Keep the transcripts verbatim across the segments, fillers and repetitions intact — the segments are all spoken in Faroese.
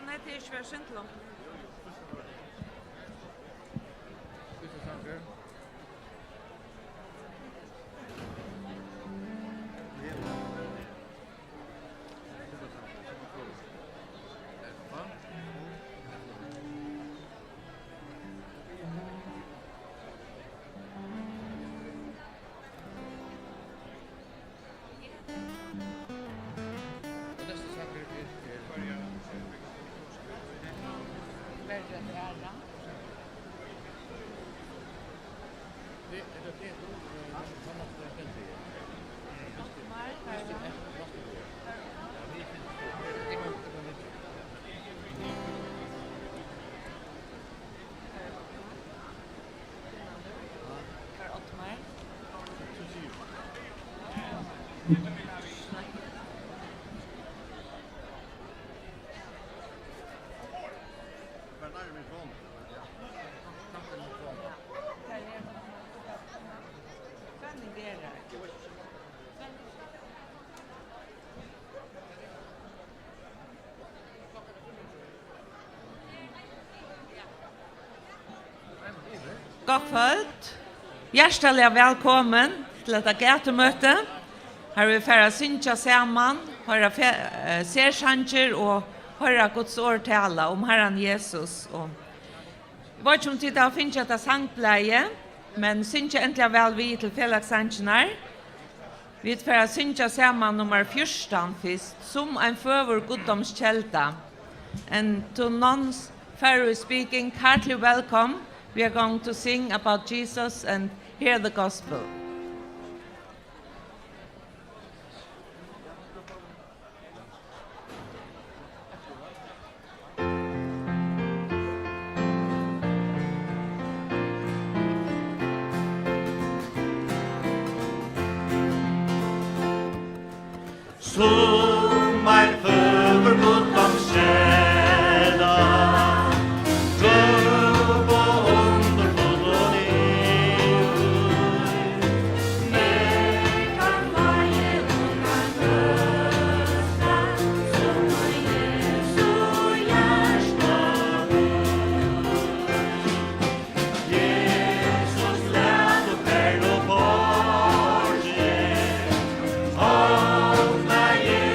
Nei, tað er ikki verið sýnt longur. Gott kvøld. Hjartaliga vælkomin til hetta gatumøti, har vit fara at syngja saman, hoyra fe-, eh, sersangir og hoyra Guds orð tala um Harran Jesus. Og eg veit ikki, um tit hava fingið hetta sangblaðið, men syngið endiliga væl við til felagssangirnar. Vit fara at syngja saman nummar fjúrtan fyrst, Sum ein føgur guddómskelda. And to non-Faroese speaking, heartily welcome. We are going to sing about Jesus and hear the gospel. Sum ein føgur guddómskelda, djúp og undurfull og dýr. Nógv kann fáa um at trøsta, sum í Jesu hjarta býr. Jesus, lat okkum perla upp á orðið, opna Jesus.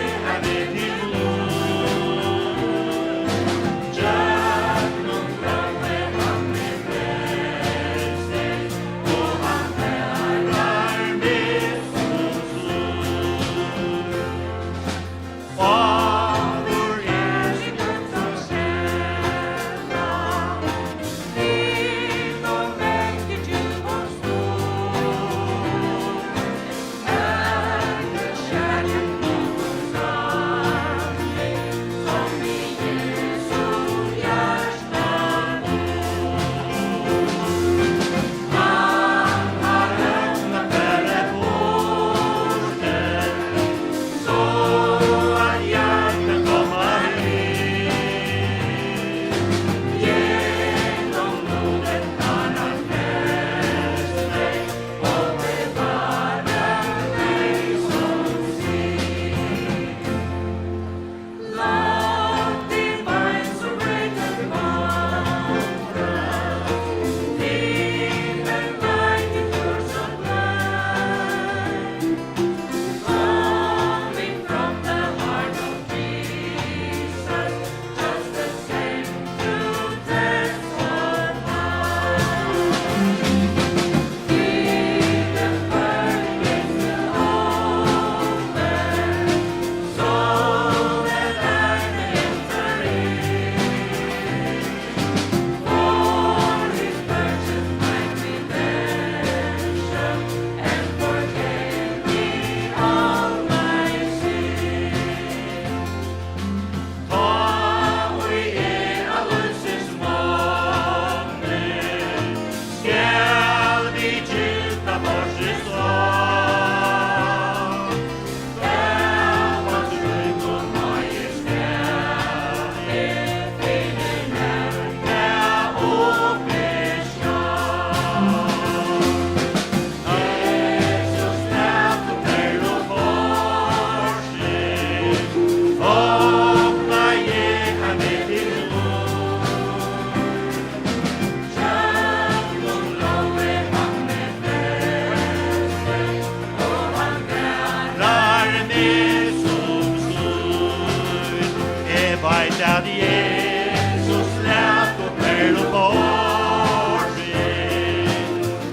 At Jesus læt og perlu borið,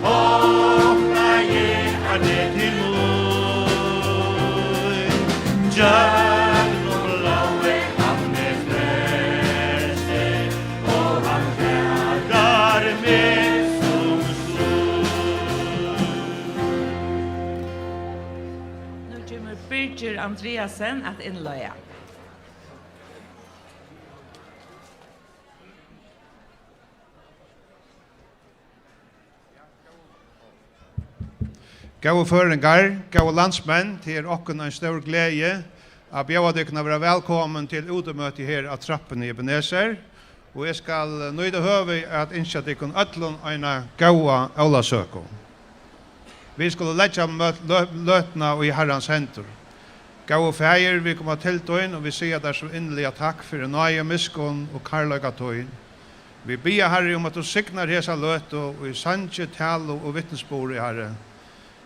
opnaði hann til mín. Gjøgnum blóðið hann meg frelsti, og hann kallar meg sum sín. Nú kemur Birgir Andreasen at innleiða. Góðu føroyingar, góðu landsmenn, tað er okkum ein stór gleði at bjóða tykkum at vera vælkomin til útimøti her á Trøppuni í Ebenezer, og eg skal nýta høvið at ynskja tykkum øllum eina góða ólavsøku. Vit skulu leggja møt-, lø-, løtuna í Harrans hendur. Góði Faðir, vit koma til tín, og vit siga tær so inniliga takk fyri náði, miskunn og kærleika tín. Vit biðja, Harri, um at tú signar hesa løtu í sangi, talu og vitnisburði, Harri.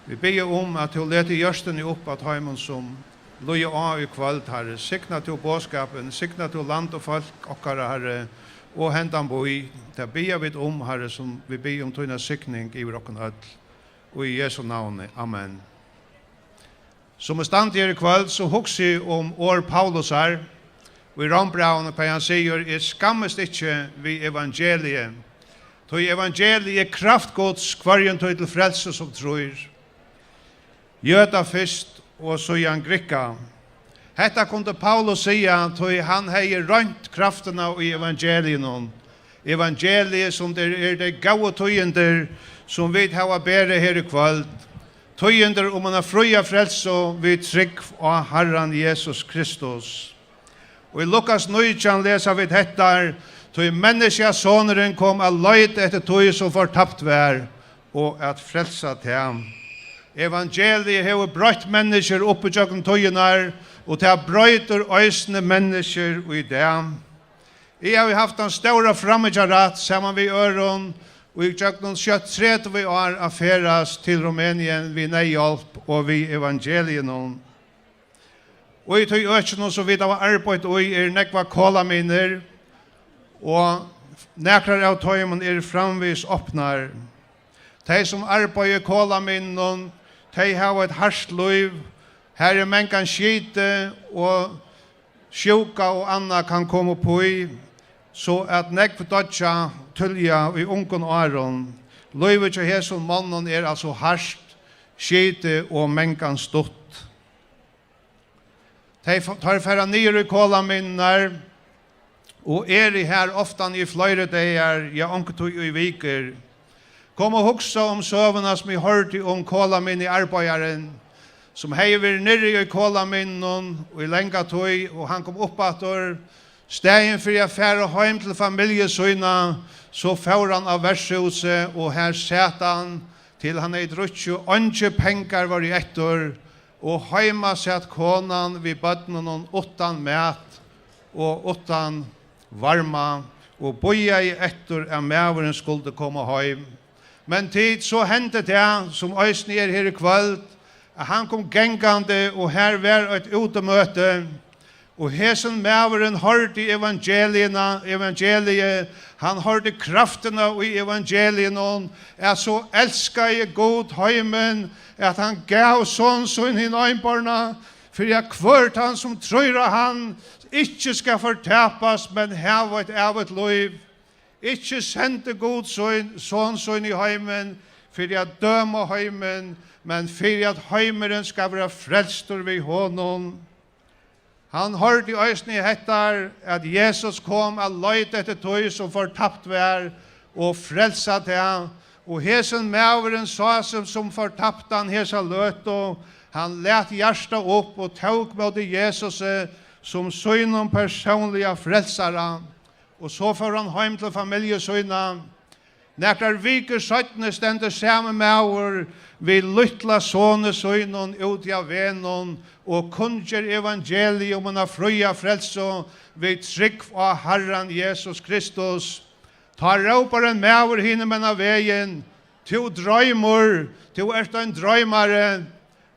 Vit biðja um, at tú letur hjørtuni upp at teimum, sum lýða á í kvøld, Harri. Signa tú boðskapin, signa tú land og fólk okkara, Harri, og hendan bý. Tað biðja vit um, Harri, sum vit biðja um tína signing yvir okkum øll. Og í Jesu navni. Amen. Sum eg standi her í kvøld, so hugsi eg um orð Paulusar í Rómbrævinum, har hann sigur: "Eg skammist ikki við evangeliið, tí evangeliið er kraft Guds hvørjum tí til frelsu, sum trýr, jøda fyrst og síðan grikka." Hetta kundi Paulus siga, tí hann hevði roynt kraftina í evangeliinum. Evangeliið, sum er, er tey góðu tíðindi, sum vit hava berið her í kvøld. Tíðindir um eina fría frelsu við trúgv á Harran Jesus Kristus. Og í Lukas nítjan lesa vit hetta: "Tí Menniskjasonurin kom at leita eftir tí, sum fortapt var, og at frelsa tað." Evangeliið hevur broytt menniskjur upp ígjøgnum tíðirnar, og tað broytir eisini menniskjur í dag. Eg havi havt tann stóra framíhjárætt saman við øðrum, og í gjøgnum skjótt tretivu ár at ferðast til Rumænia við neyðhjálp og við evangeliinum. Og í tí økinum, sum vit hava arbeitt í, eru nógvar kolaminur, og nakrar av teimum eru framvegis opnar. Tey, sum arbeiða í kolaminunum, tey hava eitt hart lív. Har er mangan skiti, og sjúka og annað kann koma upp í, so at nógv doyggja tíðliga í ungum árum. Lívið hjá hesum monnum er altso hart, skitið og mangan stutt. Tey f-, teir fara niður í kolaminurnar og eru har oftan í fleiri dagar, ja, onkuntíð í vikur. Kom og hugsa um søguna, sum eg hoyrdi um kolaminuarbeiðaran, sum hevði verið niðri í kolaminunum í langa tíð, og hann kom upp aftur. Staðin fyri at fara heim til familju sína, so fór hann á vertshúsið, og har sat hann, til hann hevði drukkið, og eingir pengar vóru eftir, og heima sat konan við børnunum uttan mat og uttan varma, og bíðaði eftir, at maðurin skuldi koma heim. Men tit, so hendi tað, sum eisini er her í kvøld, at hann kom gangandi, og har var eitt útimøti, og hesin maðurin hoyrdi evangeliina, evangeliið, hann hoyrdi kraftina í evangeliinum, at so elskaði Gud heimin, at hann gav son sín hin einborna, fyri at hvør tann, sum trýr á hann, ikki skal fortapast, men hava eitt ævigt lív. Ikki sendi Gud sín, son sín í heimin, fyri at døma heimin, men fyri at heimurin skal vera frelstur við honum. Hann hoyrdi eisini hettar, at Jesus kom at leita eftir tí, sum fortapt var, og frelsa tað. Og hesin maðurin sá seg sum fortaptan hesa løtu. Hann læt hjartað upp og tók móti Jesusi sum sínum persónliga frelsara. Og so fór hann heim til familju sína. Nakrar vikur seinni stendur sami maður við lítla soni sínum úti á vegnum og kunngerð evangeliið um eina fría frelsu við trúgv á Harran Jesus Kristus. Tá rópar ein maður hinumegin vegin: "Tú droymir, tú ert ein droymari."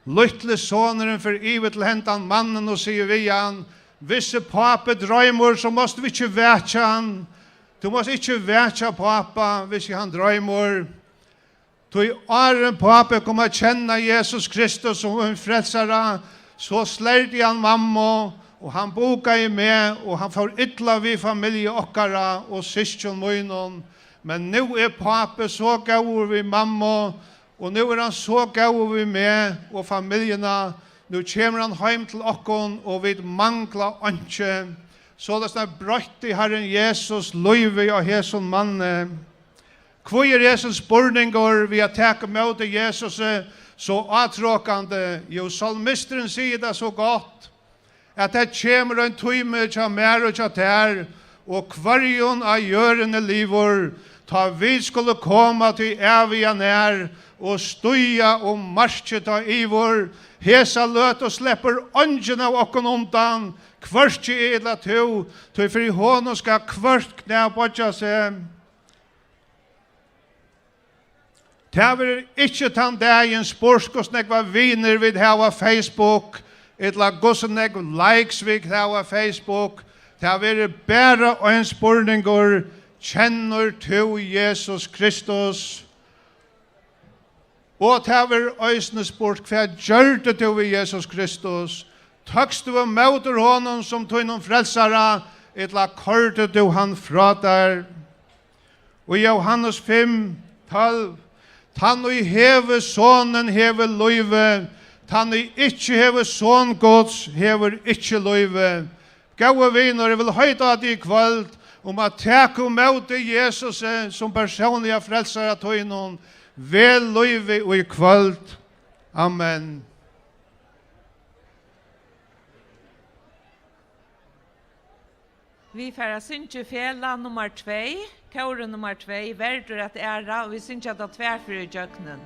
Lítli sonurin fer yvir til hendan mannin og sigur við hann: Hvis pápi droymir, so mást tú ikki vekja hann. Tú mást ikki vekja pápa, hvis hann droymir. Tí áðrenn pápi kom at kenna Jesus Kristus sum ein frelsara, so slerti hann mammu, og hann bukaði meg, og hann fór illa við familju okkara og systkin mínum. Men nú er pápi so góður við mammu, og nú er hann so góður við meg og familjuna. Nú kemur hann heim til okkum, og vit mangla einki. Soleiðis broytti Harrin Jesus lívið á hesum manni. Hví er hesin spurningur við at taka ímóti Jesusi so átrokandi? Jú, sálmisturin sigur tað so gott, at tað kemur ein tími hjá mær og hjá tær, og hvørjum á jørðini livir, tá vit skulu koma tí æviga nær og stíga um markið tá yvir. Hesa løtu sleppur eingin av okkum undan, hvørki eg ella tú, tí fyri honum skal hvørt knæ boyggja seg. Tað verður ikki tann dagin spurt, hvussu nógvar vinir vit hava á Facebook, ella hvussu nógv likes vit hava á Facebook. Tað verður bara ein spurningur: Kennir tú Jesus Kristus? Og tað verður eisini spurt: Hvat gjørdi tú við Jesus Kristus? Tókst tú ímóti honum sum tínum frelsara, ella koyrdi tú hann frá tær? Og Jóhannes fimm tólv: Tann ið hevur Sonin, hevur lívið. Tann ið ikki hevur Son Guds, hevur ikki lívið. Góði vinur, eg vil heita á teg í kvøld um at taka ímóti Jesusi sum persónliga frelsara tínum. Vel lívið í kvøld. Amen. Vit fara at syngja í felag nummar tvey, kórið nummar tvey, Verdur at æra, og vit syngja tað tvær ferðir ígjøgnum.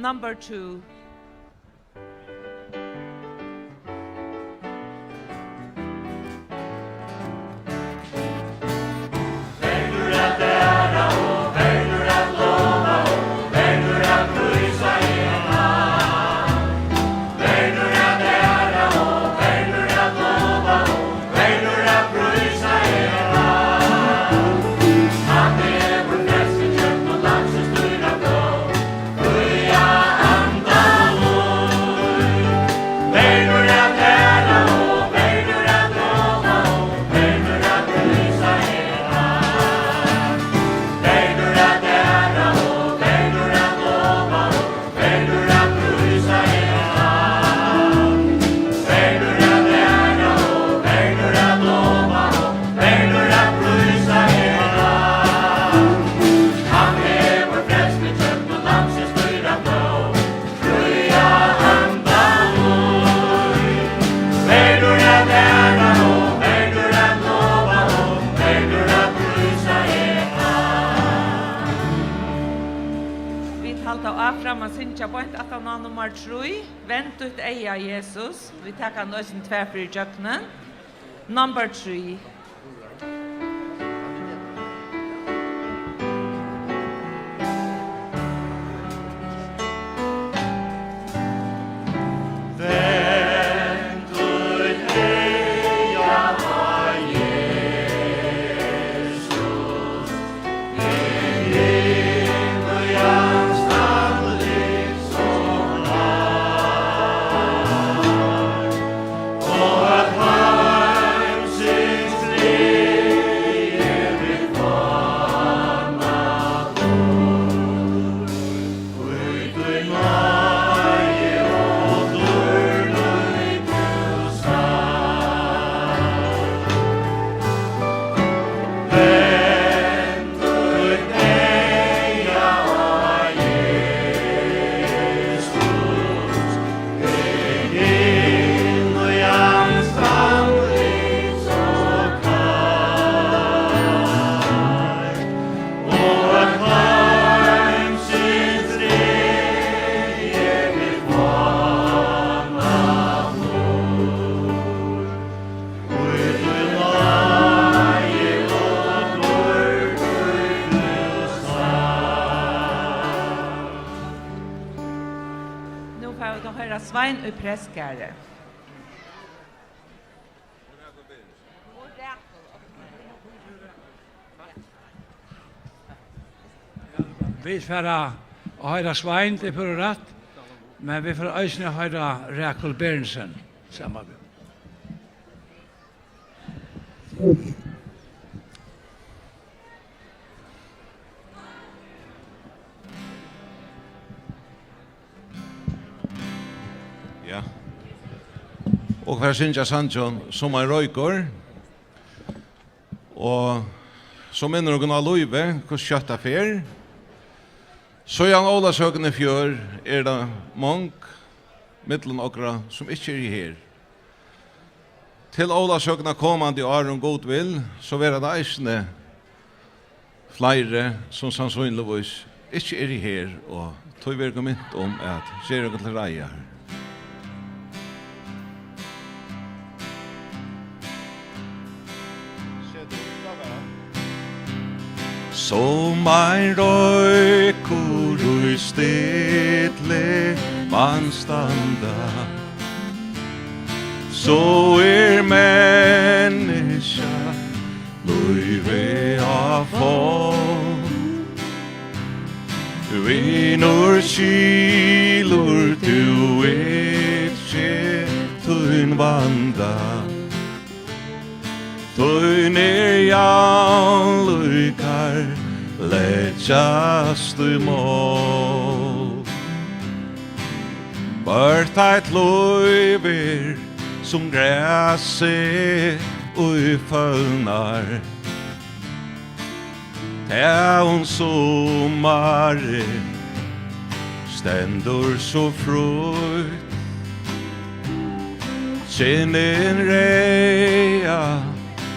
Number two. Vit halda áfram at syngja beint aftan á nummar trý, Vend títt eyga, Jesus. Vit taka hann eisini tvær ferðir ígjøgnum. Number three. Nú fáa vit at hoyra Svein í Prestgarði. Vit fara at hoyra Svein, tað er púra rætt, men vit fara eisini at hoyra Rakul Berntsen saman við. Ja. Og fara at syngja sangin Sum ein roykur. Og so minnir okkum á lívið, hvussu skjótt tað fer. Síðan ólavsøkan í fjør er tað mong millum okra, sum ikki eru her. Til ólavsøkuna komandi ár, um Gud vil, so verða tað eisini fleiri, sum sannsynligvis ikki eru her, og tí verður okkum mint um at gera okkum til reiðar. Sum ein roykur í stilli man standa, so er menniskja lívið á fold. Vinur, skilur tú ikki tín vanda? Tínir javnlíkar leggjast í mold. Bert eitt lív er sum grasið, ið følnar. Tað um summarið stendur so frítt. Kinnin reyða,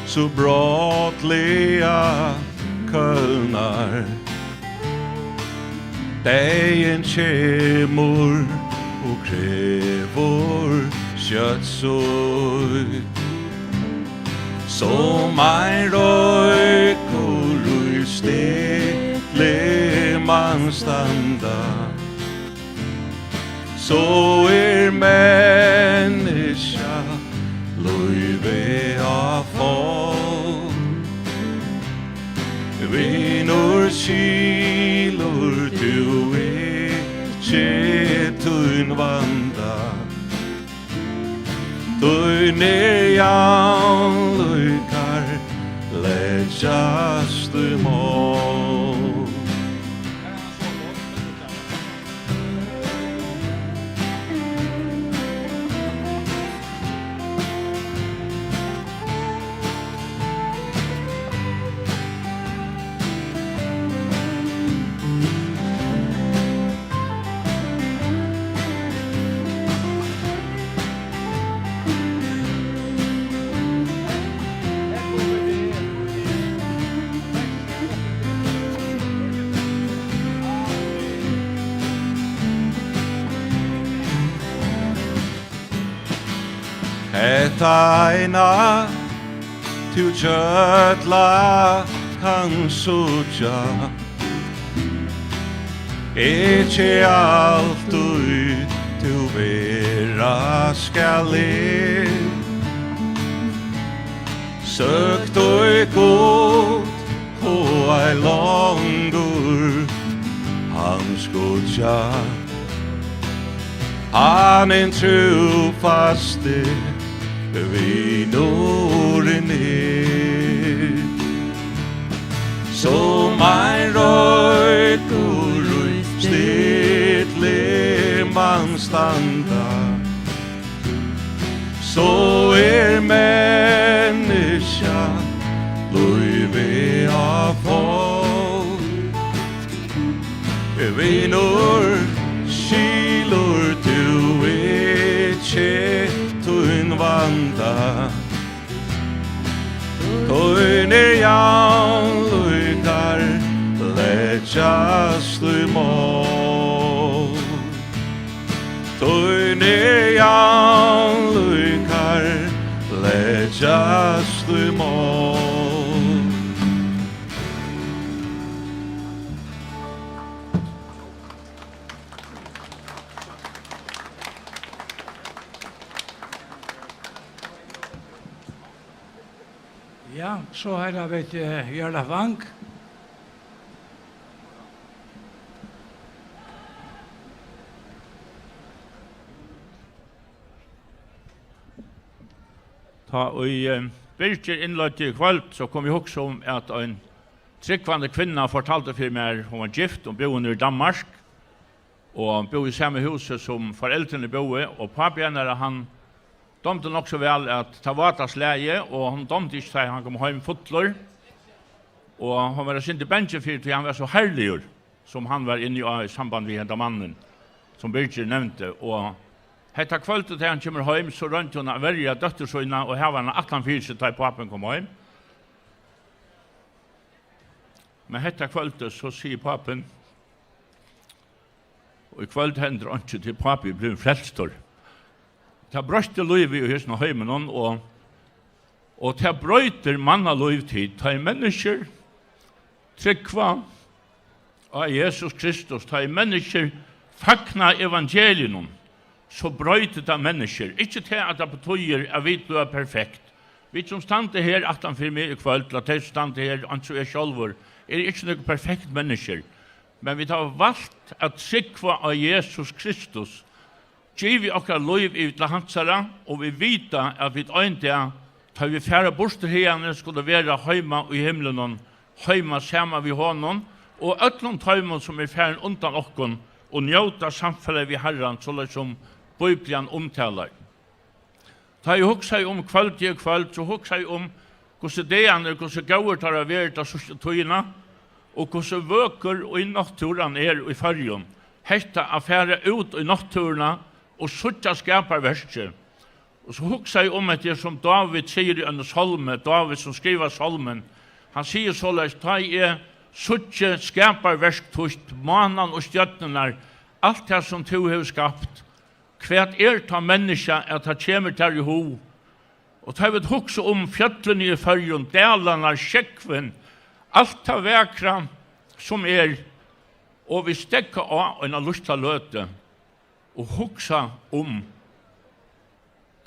so brádliga kólnar. Deyðin kemur og krevur skjótt sítt. Sum ein roykur í stilli man standa, so er menniskja lívið á fold. Vinur, skilur tú ikki tín vanda? Tínir javnlíkar leggjast í mold. Hetta eina tú gjølla kanst síggja, ikki altíð tú vera skal eg. Søk tí Gud, og ei longur hann skíggja. Hann hin trúfasti vinurin er. Sum ein roykur í stilli man standa, so er menniskja lívið á fold. Vinur, skilur tú ikki tín vanda? Tínir javnlíkar leggjast í mold. Tínir javnlíkar leggjast í mold. Ja, so hoyra vit, eh, Jørla Wang. Tá ið, eh, Birgir innleiddi í kvøld, so kom eg hugsa um, at ein trúgvandi kvinna fortaldi fyri mær, hon var gift, hon búði nú í Danmark, og búði í sama húsi sum foreldrini búðu, og pápi hennara, hann dámdi nokk so væl, at tað var tað slagið, og hon dámdi ikki, tá hann kom heim fullur, og hon var eitt sindur bangin fyri, tí hann var so herligur, sum hann var inni á í samband við henda mannin, sum Birgir nevndi. Og hetta kvøldið, tá hann kemur heim, so royndi hon at verja dóttur sína og hava hana aftan fyri seg, tá ið pápin kom heim. Men hetta kvøldið, so sigur pápin, og í kvøld hendir einki, tí pápi er blivin frelstur. Tað broytti lívið í hesum heiminum, og, og tað broytir mannalív, tí tá ið menniskjur trúgva á Jesus Kristus, tá ið menniskjur fagna evangeliinum, so broytir tað menniskjur. Ikki tað, at tað betýðir, at vit blíva perfekt. Vit, sum standa her aftan fyri meg í kvøld, ella tey, sum standa her, eins og eg sjálvur, eru ikki nøkur perfekt menniskjur. Men vit hava valt at trúgva á Jesus Kristus, givið okkara lív yvir til hansara, og vit vita, at vit ein dag, tá vit fara burtur hiðani, skulu vera heima í himlunum, heima saman við honum og øllum teimum, sum eru farin undan okkum, og njóta samfelag við Harran, soleiðis sum Biblian umtalar. Tá eg hugsaði um kvøldið í kvøld, so hugsaði eg um, hvussu dagarnir, hvussu góðir teir hava verið ta síðstu tíðina, og hvussu vøkur í náttúran er í Føroyum. Hetta at fara út í náttúruna og síggja skaparverkið. Og so hugsaði eg um hetta her, sum Dávid sigur í einum sálmi, Dávid, sum skrivar sálmin, hann sigur soleiðis: Tá eg síggi skaparverk títt, mánan og stjørnurnar, alt tað, sum tú hevur skapt, hvat er tá menniskja, at tað kemur tær í hug? Og tá vit hugsa um fjøllini í Føroyum, dalarnar, sjógvin, alt tað vakra, sum er, og vit steðga á eina lítla løtu og hugsa um,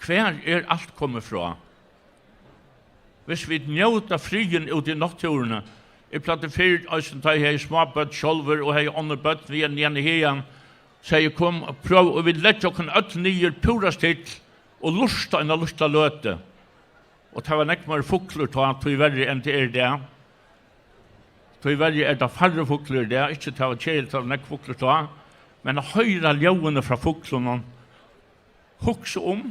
hvar er alt komið frá? Hvis vit njóta friðin úti í náttúruni, eg plagdi fyrr, eisini tá eg hevði smábørn sjálvur og hevði onnur børn við niðan í hagan, segði: Kom, prøv, og vit leggja okkum øll niður púra still og lurta eina lítla løtu. Og tað var nógv meir fuglur tá, tíverri, enn tað er í dag. Tíverri er tað færri fuglur í dag, ikki tað var keðiligt, tað var nógv fuglur tá, men at hoyra ljóðini frá fuglunum, hugsa um,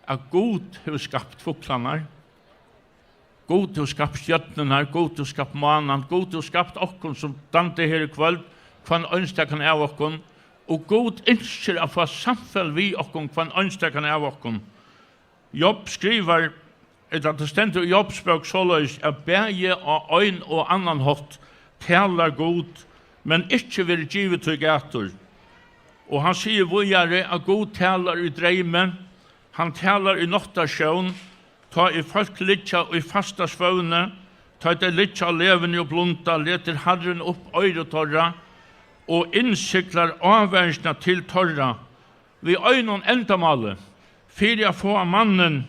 at Gud hevur skapt fuglarnar, Gud hevur skapt stjørnurnar, Gud hevur skapt mánan, Gud hevur skapt okkum, sum standa her í kvøld, hvønn einstakan av okkum, og Gud ynskir at fáa samfelag við okkum, hvønn einstakan av okkum. Job skrivar, ella tað stendur í Jobs bók soleiðis, at bæði á ein og annan hátt talar Gud, men ikki verður givið tí gætur. Og hann sigur víðari, at Gud talar í dreymi, hann talar í náttarsjón, tá ið fólk liggja í fastasvøvni, tá ið tey liggja á leguni og blunda, letur Harrin upp oyru teirra og innsiglar ávaringina til teirra við einum endamáli, fyri at fáa mannin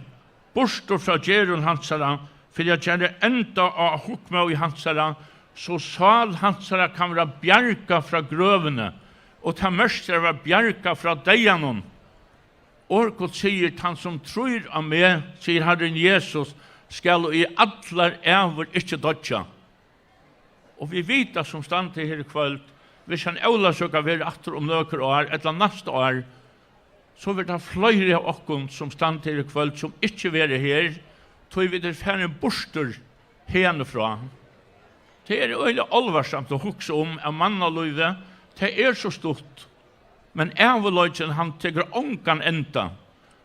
burtur frá gerðum hansara, fyri at gera enda á hugmóði hansara, so sál hansara kann verða bjargað frá grøvini, og tað merkir at verða bjargað frá deyðanum. Orð Guds sigur: Tann sum trýr á meg, sigur Harrin Jesus, skal í allar ævir ikki doyggja. Og vit vita, sum standa her í kvøld, hvis ein ólavsøka verður aftur um nøkur ár, ella næsta ár, so verður tað fleiri av okkum, sum standa her í kvøld, sum ikki verða her, tí vit eru farin burtur hiðani frá. Tað er øgiliga álvarsamt at hugsa um, at mannalívið, tað er so stutt, men ævinleikin, hann tekur ongan enda.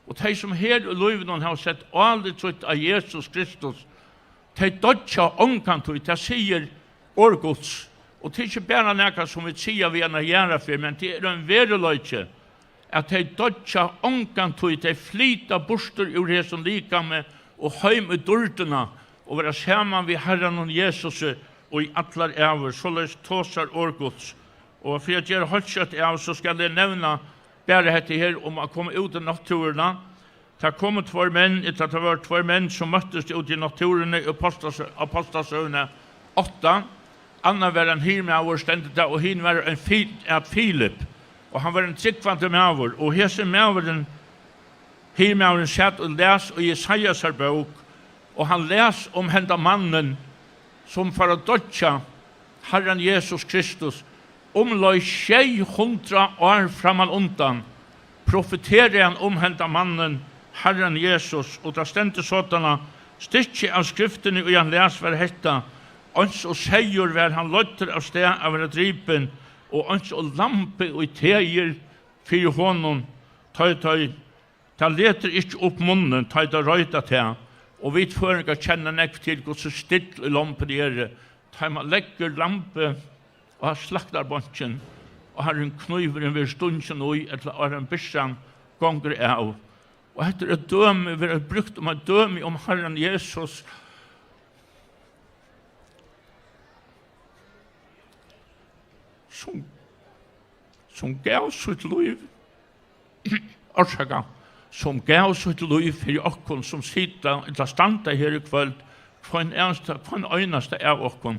Og tey, sum her í lívinum hava sett álit sítt á Jesus Kristus, tey doyggja ongantíð, tað sigur orð Guds. Og tað er ikki bara nakað, sum vit siga við eina jarðarferð, men tað er ein veruleiki, at tey doyggja ongantíð, tey flyta burtur úr hesum likami og heim í dýrdina og verða saman við Harranum Jesusi í allar ævir. Soleiðis tosar orð Guds. Og fyri at gera heilt skjótt av, so skal eg nevna bara hetta her um at koma út í náttúruna. Tað komu tveir menn, ella tað vóru tveir menn, sum møttust úti í náttúruni í Ápostlasø-, Ápostlasøguni átta. Annar var ein hirðmaður, stendur tað, og hin var ein Fi-, æt Filip. Og hann var ein trúgvandi maður, og hesin maðurin, Hirðmaðurin sat og las í Jesaja síni bók, og hann las um henda mannin, sum fór at doyggja, Harran Jesus Kristus, umleið sjey hundrað ár frammanundan, profeteraði hann um henda mannin, Harran Jesus, og tað stendur sodan, stykki av skriftini, ið hann las, var hetta: Eins og seyður var hann leiddur av stað at verða dripin, og eins og lambið, ið tegir fyri honum, tá ið tað Tað letur ikki upp munnin, tá ið tað reitir tað, og vit føroyingar kenna nógv til, hvussu still í lombini eru, tá ið man leggur lambið á slaktarbeinkin, og áðrenn knívurin verður stungin í, ella áðrenn byrsan gongur av. Og hetta er eitt dømi, verður brúkt um eitt dømi um Harran Jesus, sum, sum gav sítt lív orsaka, sum gav sítt lív fyri okkum, sum sita ella standa her í kvøld, hvønn einasta, hvønn einasta av okkum.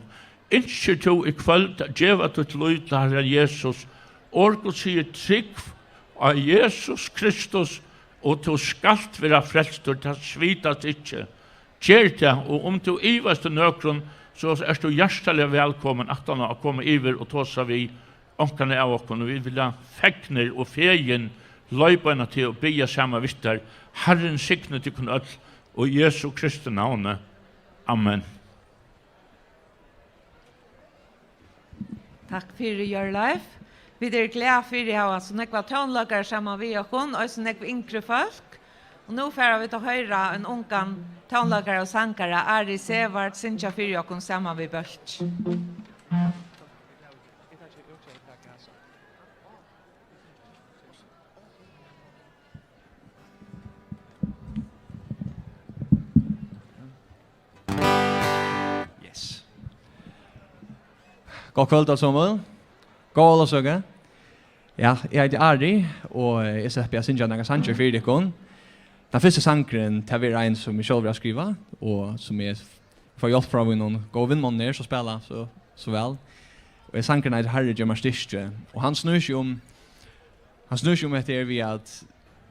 Ynskir tú í kvøld at geva títt lív til Harran Jesus? Orð Guds sigur: Trúgv á Jesus Kristus, og tú skalt vera frelstur. Tað smitast ikki. Ger tað, og um tú ivast í nøkrum, so ert tú hjartaliga vælkomin aftan á at koma yvir og tosa við onkran av okkum, og vit vilja fegnir og fegin loypa inn til og biðja saman við tær. Harrin signi tykkum øll, í Jesu Kristi navni. Amen. Takk fyri, Hjørleif. Vit eru glað fyri at hava so nógvar tónleikarar saman við okkum, eisini nógv yngri fólk. Og nú fara vit at hoyra ein ungan tónleikara og sangara, Ari Sevard, syngja fyri okkum saman við bólki. Yes. Gott kvøld, øll saman. Góða ólavsøku. Ja, eg eiti Ari, og eg sleppi at syngja nakrar sangir fyri tykkum. Tann fyrsti sangurin, tað verður ein, sum eg sjálvur havi skrivað, og sum eg fái hjálp frá mínum góðu vinmonnum her, sum spæla so, so væl. Og sangurin eitur Harri, gev mær styrki. Og hann snýr seg um, hann snýr seg um hetta her við, at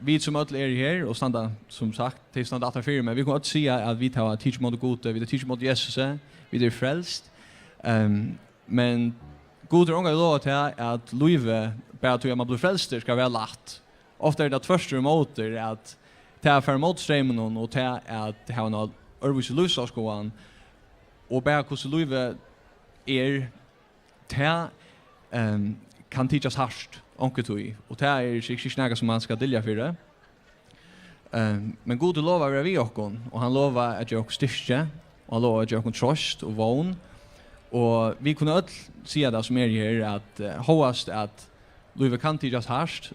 vit sum øll eru her og standa, sum sagt, tey standa aftan fyri meg, vit kunnu øll siga, at vit hava tikið ímóti Gudi, vit hava tikið ímóti Jesusi, vit eru frelst. Ehm, men Gud hevur ongantíð lovað tað, at lívið, bara tí at man blívur frelstur, skal vera lætt. Ofta er tað tvørturímóti, at tað at fara móti streyminum og tað at hava eina øðrvísi lívsáskoðan, og bara hvussu lívið er, tað, ehm, kann tykjast hart onkuntíð, og tað er sikkurt ikki nakað, sum man skal dylja fyri. Ehm, men Gud lovar at vera við okkum, og hann lovar at geva okkum styrki, og hann lovar at geva okkum trøst og vón. Og vit kunnu øll siga tað, sum eru her, at, eh, hóast at lívið kann tykjast hart,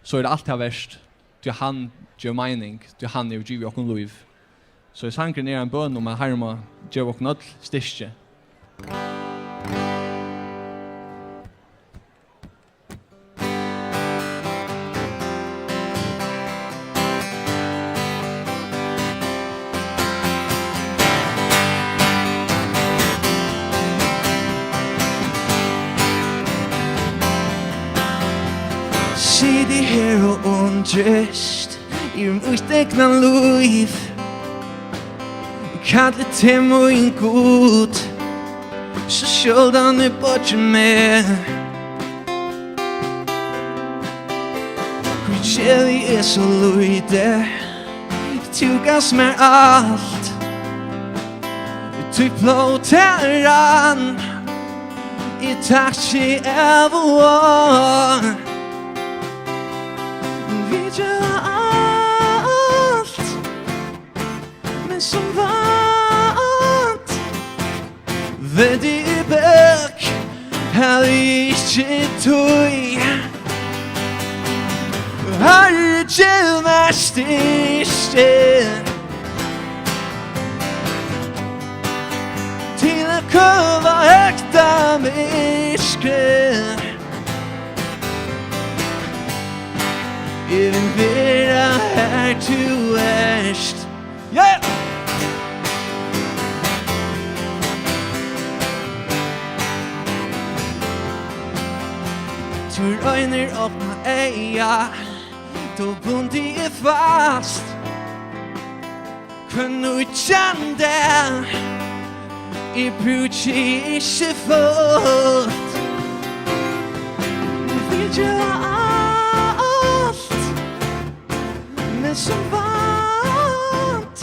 so er tað alt tað vert, tí hann gevur meining, tí hann hevur givið okkum lív. So sangurin er ein bøn um, at Harrin má geva okkum øll styrki. Siti her og undrist yvir mítt egna lív. Kalli teg mín Gud, so sjáldan eg boyggi meg. Hví geri eg so lítið? Tú gavst mær alt. Títt blóð, tað rann, eg takki av og á. Vit gera alt, men sum vant vendi eg bak, havi ikki tíð. Harri, gev mær styrki til at køva hetta myrkrið. Eg vil vera har tú ert. Yeah! Tú roynir opna eyga, Tú bundi eg fast. Hvønn nýggjan dag. Eg brúki ikki fult. Vit gera alt. Men sum vant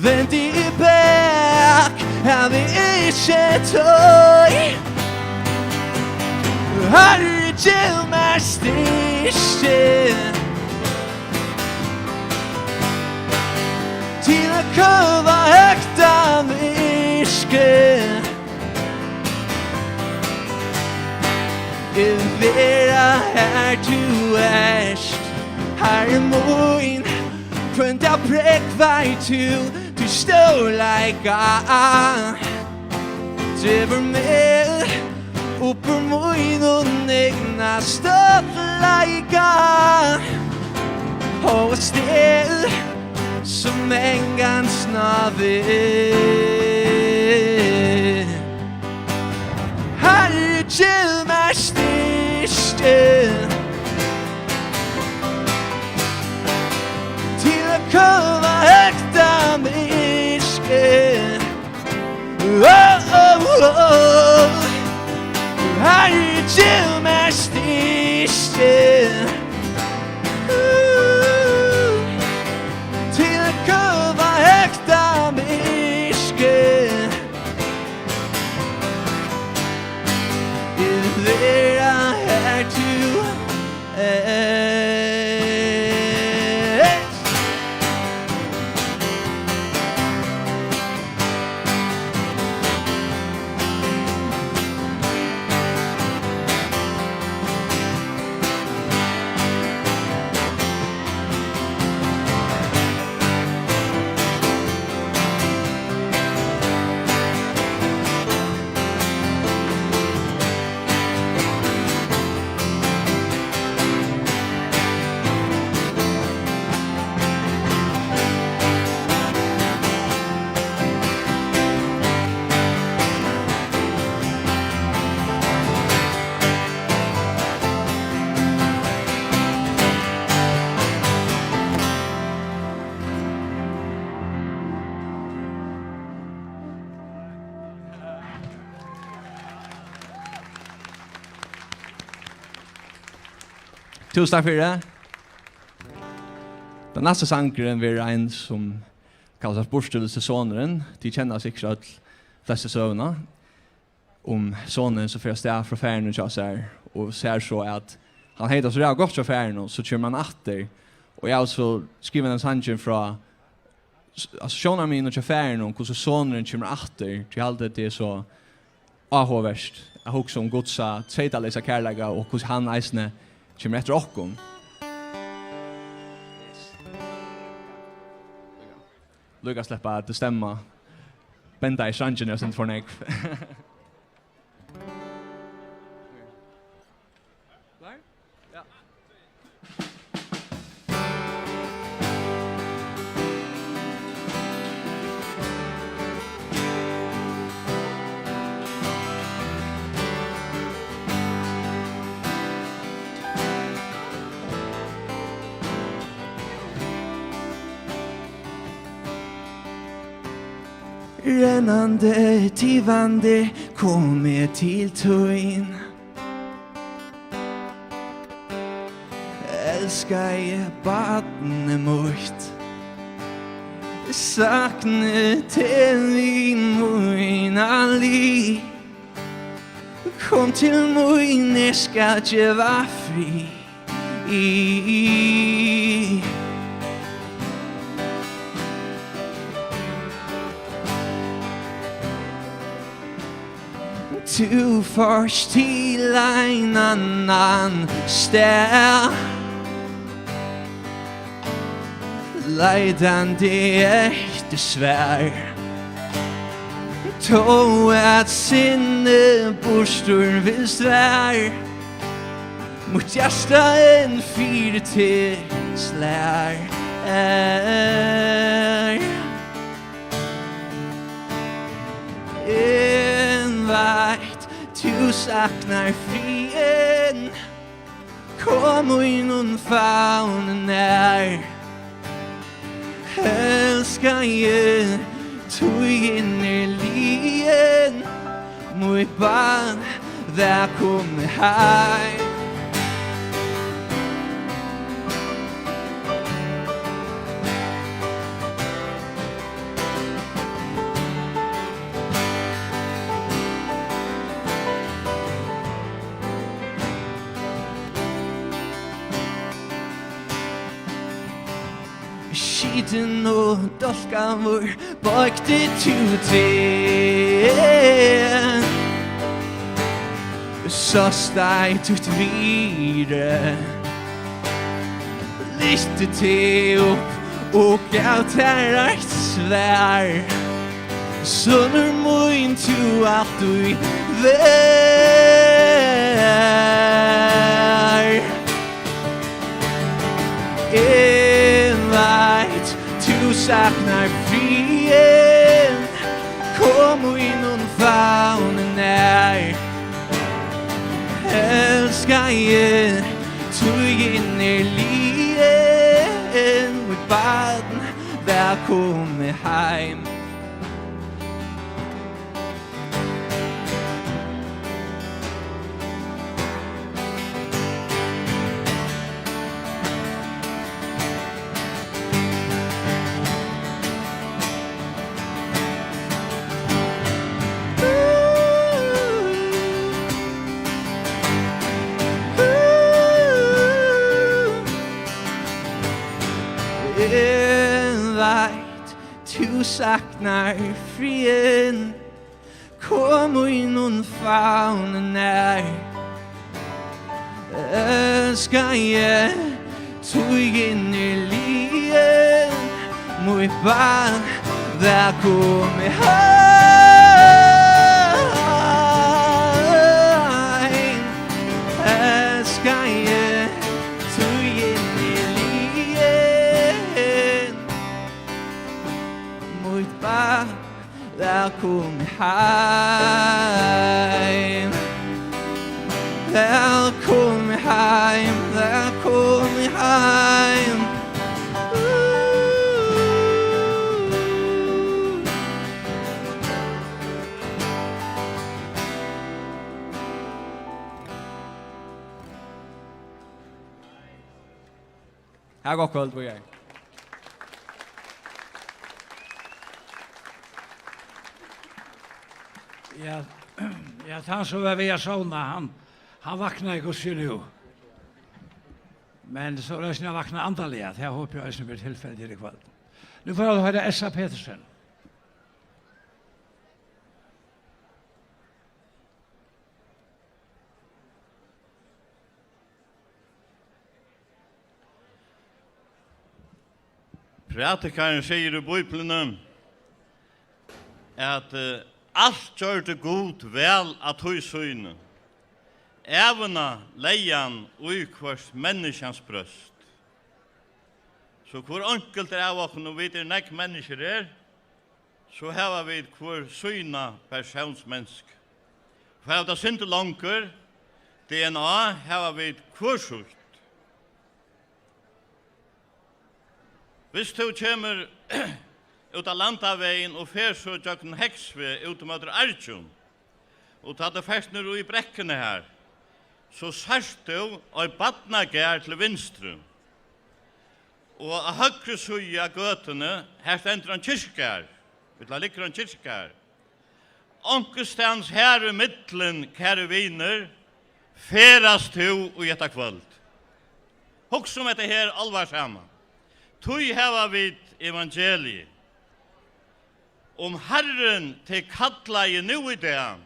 vendi eg bak, havi ikki tíð. Harri, gev mær styrki til at køva hetta virki. Eg vera har tú ert, Harri mín. Hvønn dag prógvar tú, tú stórleika. Dregur meg upp úr mínum egna stoltleika. Og stil sum engan snávi. Harri, gev mær styrki til at køva hetta virki. Oh, oh, oh. Harri, gev mær styrki til at køva hetta virki. Eg vera har tú ert. Túsund takk fyri tað. Tann næsti sangurin verður ein, sum kallast Burturlýsti sonurin. Tit kenna sikkurt øll flestu søguna um sonin, sum fer avstað frá faðirinum hjá sær og sær so, at hann hevði tað so ræðuliga gott hjá faðirinum, so kemur hann aftur. Og eg havi so skrivað ein sangin frá s-, altso, sjónarmiðinum hjá faðirinum, hvussu sonurin kemur aftur, tí eg haldi, at tað er so áhugavert at hugsa um Guds treytaleysa kærleika og hvussu hann eisini kemur eftir okkum. Líka sleppa at stemma. Benda í sangin, eg har sent for nógv. Klár? Ja. Rennandi, tivandi, kom eg til tín. Elskaði barnið mítt, sakni teg við mína lið. Kom til mín, eg skal geva frið. Tú fórt til ein annan stað, leitandi eftir svar. Tó at sinnið burtur vist var, mítt hjarta enn fyri teg slær. Eg veit, tú saknar friðin. Kom í mínum favni nær, elskaði, tíðin er liðin, mítt barn, vælkomin heim. Skitin og dálkaður boygdi tú teg, sást ei títt virði, lyfti teg upp og gav tær eitt svar. Sonur mín, tú altíð var. Eg veit, tú saknar friðin. Kom í mínum favni nær, elskaði, tíðin er liðin, mítt barn, vælkomin heim. Eg veit, tú saknar friðin. Kom í mínum favni nær, elskaði, tíðin er liðin, mítt barn, vælkomin heim. Elskaði, tíðin er liðin, mítt barn, vælkomin heim. Vælkomin heim, vælkomin heim. Her gott kvøld, Víðar. Ja, ja, tann sum var við at sovna, hann, hann vaknaði hvussu er nú. Men so er eisini at vakna andaliga, tað hopi eg eisini verður tilfelli her í kvøld. Nú fara vit at hoyra Essa Petersen. Prædikarin sigur í Bíbliuni, at, eh, alt gjørdi Gud væl á tíð síni. Ævina legði hann í hvørt menniskjans brjóst. So hvør einkultur av okkum, og vit eru nógv menniskjur her, so hava vit hvør sína persónsmensku. Fara vit eitt sindur longur, D N A, hava vit hvør sítt. Viss tú kemur út á landavegin og fer so gjøgnum Heygsveg út móti Argjum, og tá tú fert niður í brekkuna har, so sært tú ein barnagarð til vinstru. Og á høgru síðu á gøtuni, har stendur ein kirkjugarður, ella liggur ein kirkjugarður. Onkustaðni har í millum, kæru vinir, ferðast tú í hetta kvøld. Hugsa um hetta her álvarsama. Tí hava vit evangeliið. Um Harrin teg kallaði nú í dag,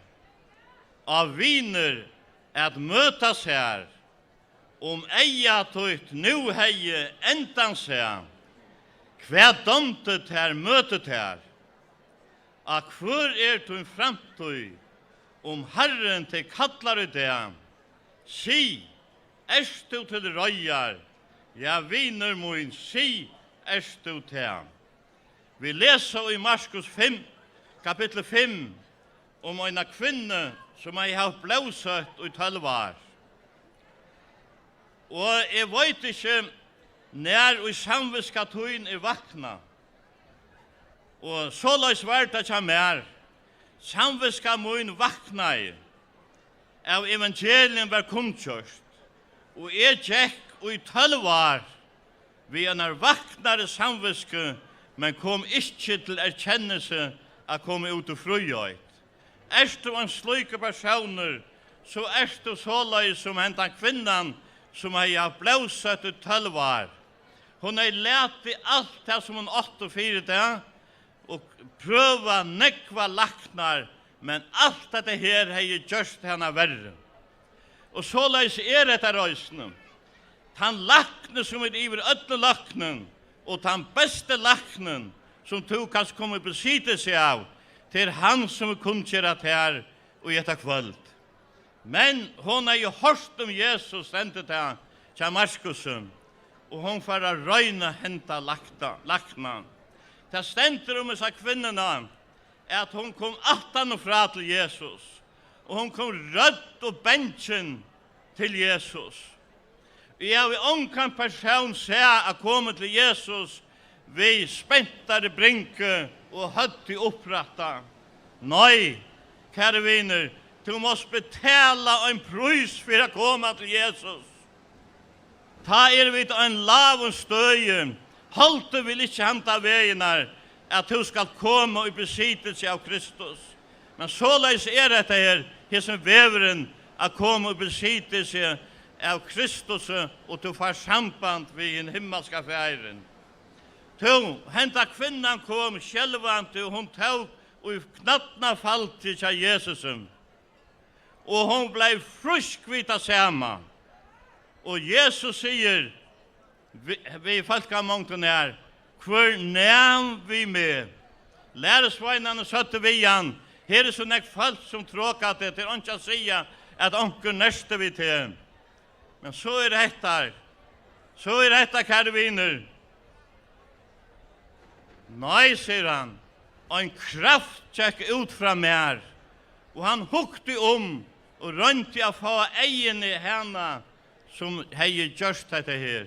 á vinir at møtast har, um eyga títt nú hevði endan sæð, hvat dámdi tær møtið tær? Á hvør er tín framtíð, um Harrin teg kallar í dag? Sig, ert tú til reiðar? Ja, vinur mín, sig, ert tú tað? Vit lesa í Markus fimm, kapittul fimm, um eina kvinnu, sum hevði havt blóðsótt í tólv ár. Og eg veit ikki, nær í samvitska tín er vaknað. Og soleiðis var tað hjá mær. Samvitska mín vaknaði, av evangelium var kunngjørt, og eg gekk í tólv ár við einari vaknari samvitsku, men kom ikki til erkennelse at koma út í fríheit. Ert tú ein slíkur persónur, so ert tú soleiðis sum hendan kvinnan, sum hevði havt blóðsótt í tólv ár. Hon hevði latið alt tað, sum hon átti, fyri tað, og prøvað nógvar læknar, men alt hetta her hevði gjørt hana verri. Og soleiðis er hetta eisini. Tann læknin, sum er yvir øllum læknum, og tann besti læknin, sum tú kanst koma í besittelse av, tað er hann, sum vil kunngera tær í hetta kvøld. Men hon hevði hoyrt um Jesus, stendur tað hjá Markusi, og hon fór at royna henda lækta-, læknan. Tað stendur um hesa kvinnuna, at hon kom aftan og frá til Jesus, og hon kom rødd og bangin til Jesus. Eg havi ongan persón sæð at koma til Jesus við spentari bringu og høvdið upprættað. Nei, kæru vinir, tú mást betala ein prís fyri at koma til Jesus. Tá eru vit á einum lágum støði, halda vit ikki handa vegirnar, at tú skalt koma í besittelse av Kristus. Men soleiðis er hetta her, hesin vegurin at koma í besittelse av Kristus, og tú fært samband við hin himmalska Faðirin. Tú, henda kvinnan kom sjálvandi, og hon tók í knarrafaldi hjá Jesusi. Og hon bleiv frísk við tað sama. Og Jesus sigur við, við fólkamongdina her: "Hvør nam við meg?" Lærisveinarnir søgdu við hann: "Her er so nógv fólk sum troka teg, tað er einki at siga, at onkur nertir við teg." Men so er hetta, so er hetta, kæru vinir. "Nei," sigur hann, "ein kraft gekk út frá mær," og hann hugdi um og royndi at fáa eyguni á hana, sum hevði gjørt hetta her.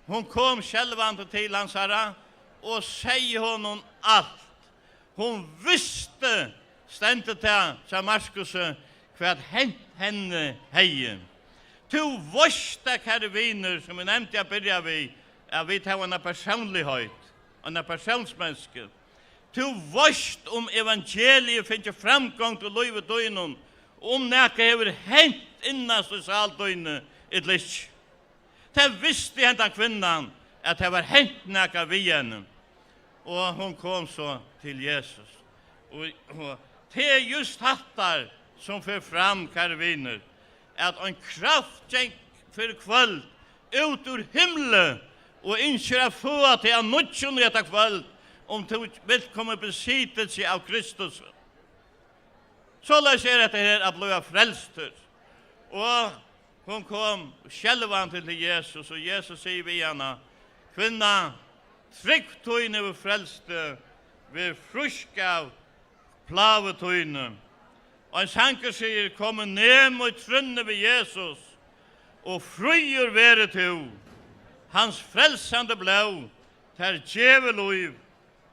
Hon kom sjálvandi til hansara og segði honum alt. Hon visti, stendur tað hjá Markusi, hvat hent henni hevði. Tú veitst tað, kæru vinir, sum eg nevndi at byrja við, at vit hava eina persónligheit, eina persónsmensku. Tú veitst, um evangeliið fingið framgongd í lívi tínum, og um nakað hevur hent innast í sál tíni ella ikki. Tað visti hendan kvinnan, at tað var hent nakað við henni. Og hon kom so til Jesus. Og, og tað er júst hatta, sum fer fram, kæru vinir, at ein kraft gekk fyrr í kvøld út úr himli og ynskir at føða teg av nýggjum í hetta kvøld, um tú vilt koma í besittelse av Kristus. Soleiðis er hetta her at blíva frelstur. Og hon kom sjálvandi til Jesus, og Jesus sigur við hana: "Kvinna, trúgv tín hevur frelst teg, ver frísk av plágu tíni." Ein sangur sigur: "Kom og nem í trúnni við Jesus, og fríur verður tú. Hans frelsandi blóð, tær gevur lív,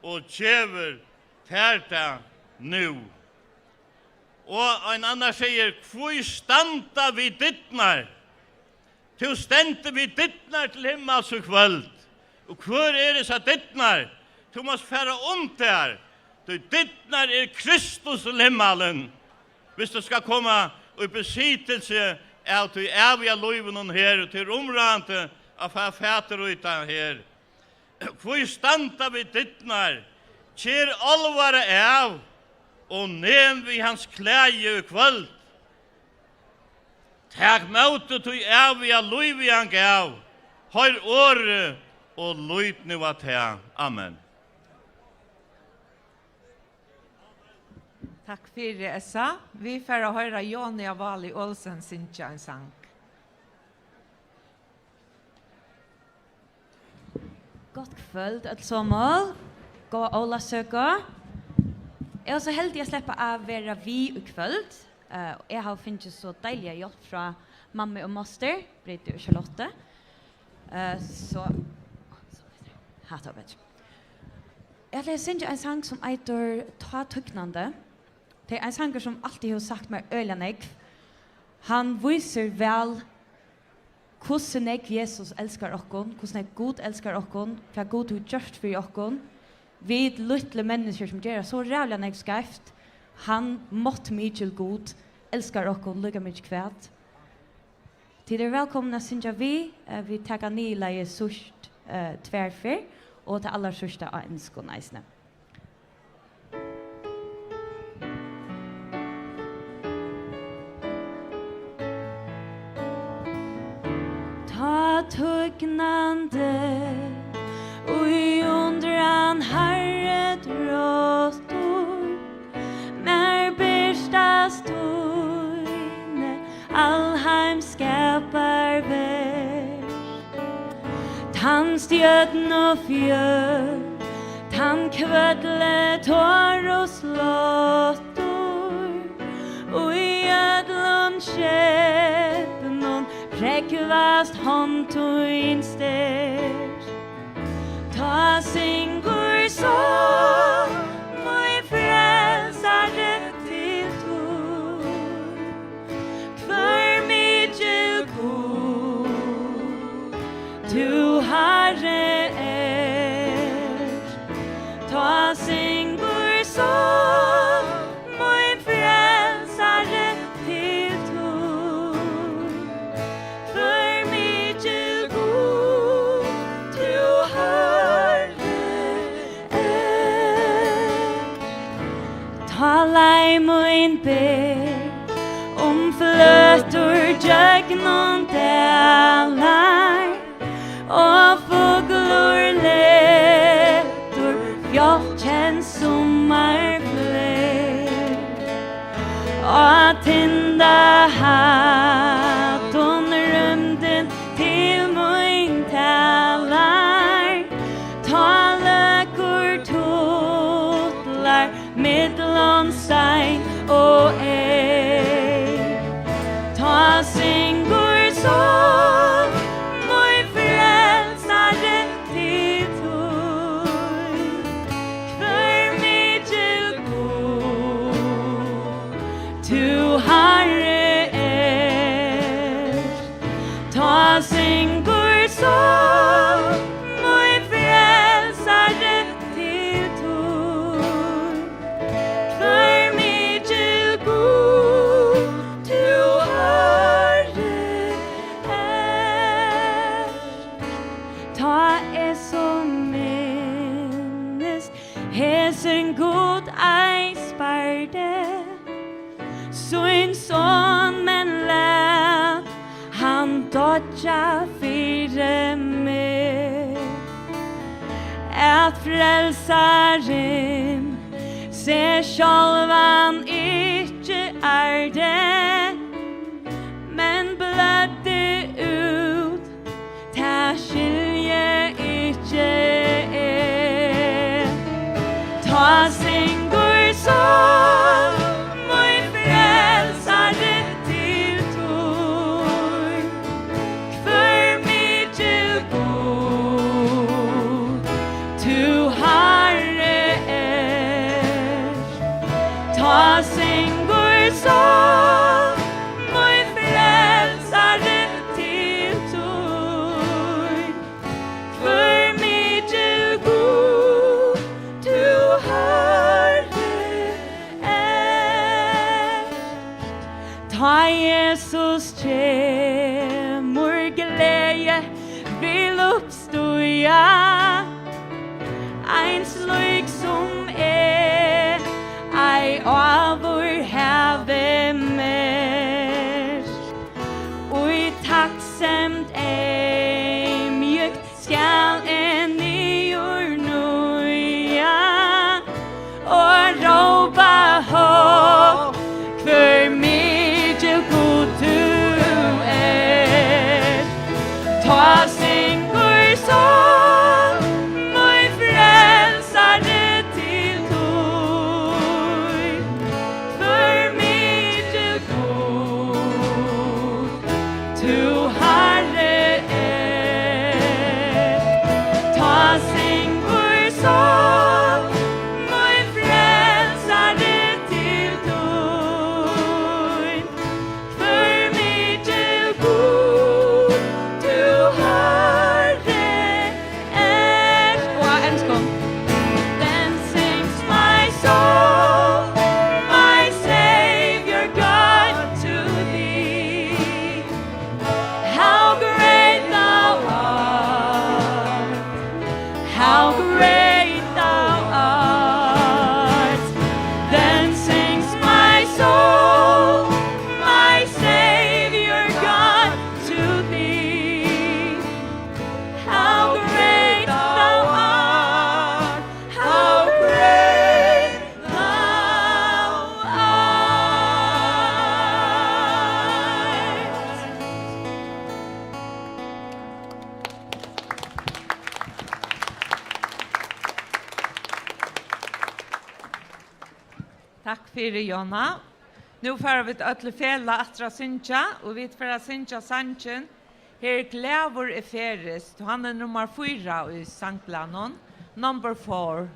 og gevur tær tað nú." Og ein annar sigur: "Hví standa vit dyrnar?" Tú stendur við dyrnar til himmals í kvøld. Og hvør er hesar dyrnar? Tú mást fara um tær, tí dyrnar er Kristus til himmalin. Hvis tú skal koma í besittelse av tí æviga lívinum her, og tí er umráðandi at fáa fatur í tað her. Hví standa vit dyrnar? Ger álvara av og nem við hans klæði í kvøld. Tak móti tí æviga lívi, hann gav. Hoyr orðið og lít nú á tað. Amen. Takk fyri, Essa. Vit fara at hoyra Jónia Váli Olsen syngja ein sang. Gott kvøld, øll somul. Góða ólavsøku. Eg var so heldig at sleppa at vera við í kvøld. Eh, og eg havi fingið so deiliga hjálp frá Mammu og mostir, Britt og Charlotte. Eh, so, hatta var betri. Eg ætli at syngja ein sang sum eitur Tá Tigandi. Tað er ein sangur sum altíð hevur sagt mær øgiliga nógv. Hann vísir væl, hvussu nógv Jesus elskar okkum, hvussu nógv Gud elskar okkum, hvat Gud hevur gjørt fyri okkum. Vit lítlu menniskjur sum gera so ræðuliga nógv skeivt. Hann, máttmikil Gud, elskar okkum líka mikið hvat. Tit eru vælkomin at syngja við. Eh, vit taka niðurlagið síðst, eh, tvær ferð, og tað allarsíðsta á enskum eisini. Tá tigandi í undran, Harri, drottur, mær birtast tíni alheims skaparverk. Tann stjørnufjøl, tann kvøldi torus lottur, í øllum skepnum prógvast hond tín sterk. Tá syngur sál mín Frelsara til tín. Hvør mikil Gud tú, Harri, ert, tá syngur sál mín Frelsari til tín. Hvør mikil Gud tú, Harri, ert. Tá leið mín ber um fløtur gjøgnum dalar, og fuglur letur fjálgt kens summarfleyg. Á tindahattum rúmdin til mín talar, tá løggur tutlar millum stein og ey. Tá syngur sál mín Frelsari til tín. Hvør mikil Gud tú, Harri, ert. Tá syngur sál mín Frelsari til tín. Hvør mikil Gud tú, Harri, ert. Tá eg so minnist hesin Gud ei spardi sín son, men læt hann doyggja fyri meg, at Frelsarin seg sjálvan ikki ærdi, men bløddi út, tað skilji ikki eg. Tá syngur sál mín Frelsari til tín. Hvør mikil Gud tú, Harri, ert. Tá syngur sál mín Frelsari til tín. Hvør mikil Gud tú, Harri, ert. Tá Jesus kemur, gleði vil uppstíga, eins lík sum eg ei áður havi merkt. Í takksemd, eymjúkt skal eg niður níga og rópa hátt: Hvør mikil Gud tú Takk fyri, Jonna. Nú fara vit øll í felag aftur at syngja, og vit fara at syngja sangin "Her glaður eg ferðist", og hann er nummar fýra í sangblaðnum. Number four.